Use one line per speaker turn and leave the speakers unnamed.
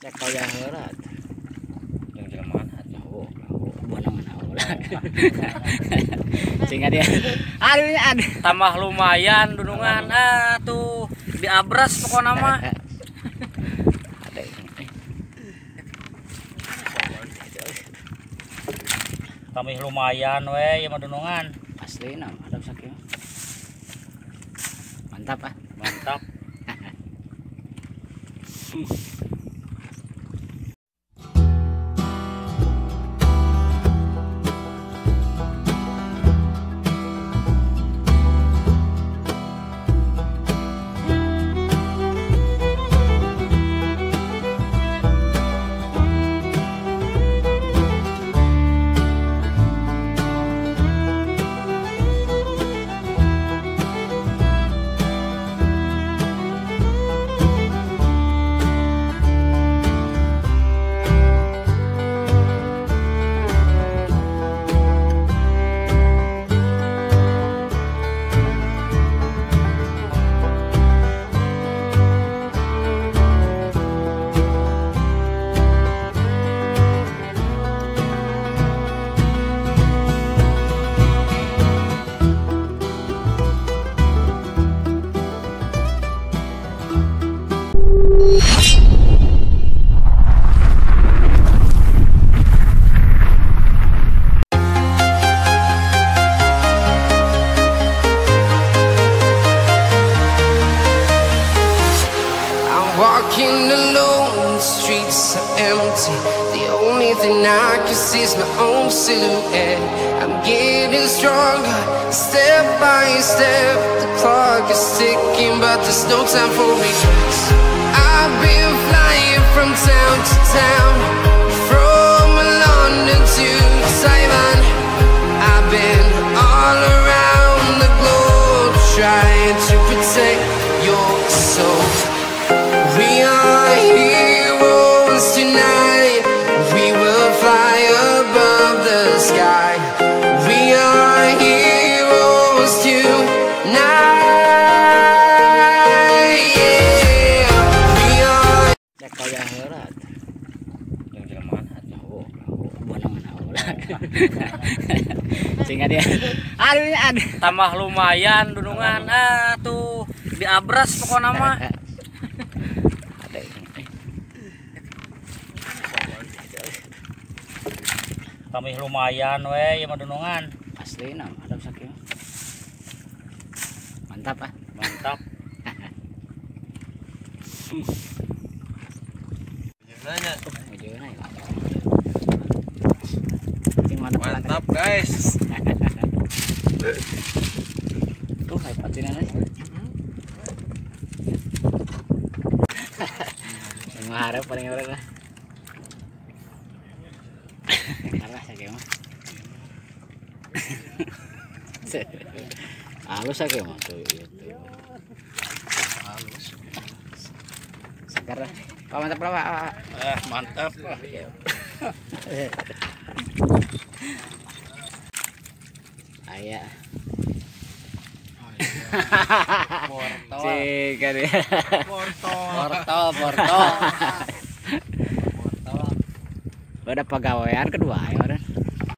Dek kaya heula.
Jeung jelema atuh.
Oh, bonongan heula. Sehingga dia aduh aduh
tambah lumayan dunungan ah tuh diabras pokokna mah. Tambah lumayan we ieu mah dunungan.
Asli nah, ada sakieu. Mantap ah.
Mantap.
Walking alone, the streets are empty. The only thing I can see is my own silhouette. I'm getting stronger, step by step. The clock is ticking, but there's no time for regrets. I've been flying from town to town, from London to Taiwan. I've been all around the globe, trying to protect your soul. We are heroes tonight. We will fly above the sky. We are heroes tonight. Yeah. We are.
Dek kaya heula.
Jeung jelema atuh.
Oh, bonongan heula. Sehingga dia aduh aduh
tambah lumayan dunungan ah tuh diabras pokokna mah. Tambah lumayan we ieu mah dunungan.
Asli nah, ada sakieu. Mantap ah.
Mantap.
Mantap guys.
Tuh kayak patinan. Mengharap paling orang lah. Arah sakieu mah. Halus sakieu mah tuh itu.
Halus.
Segar lah. Pak mantap lah Pak.
Mantap lah.
Ayah.
Bortol.
Bortol. Bortol, bortol. Ada pegawaian kedua ya orang.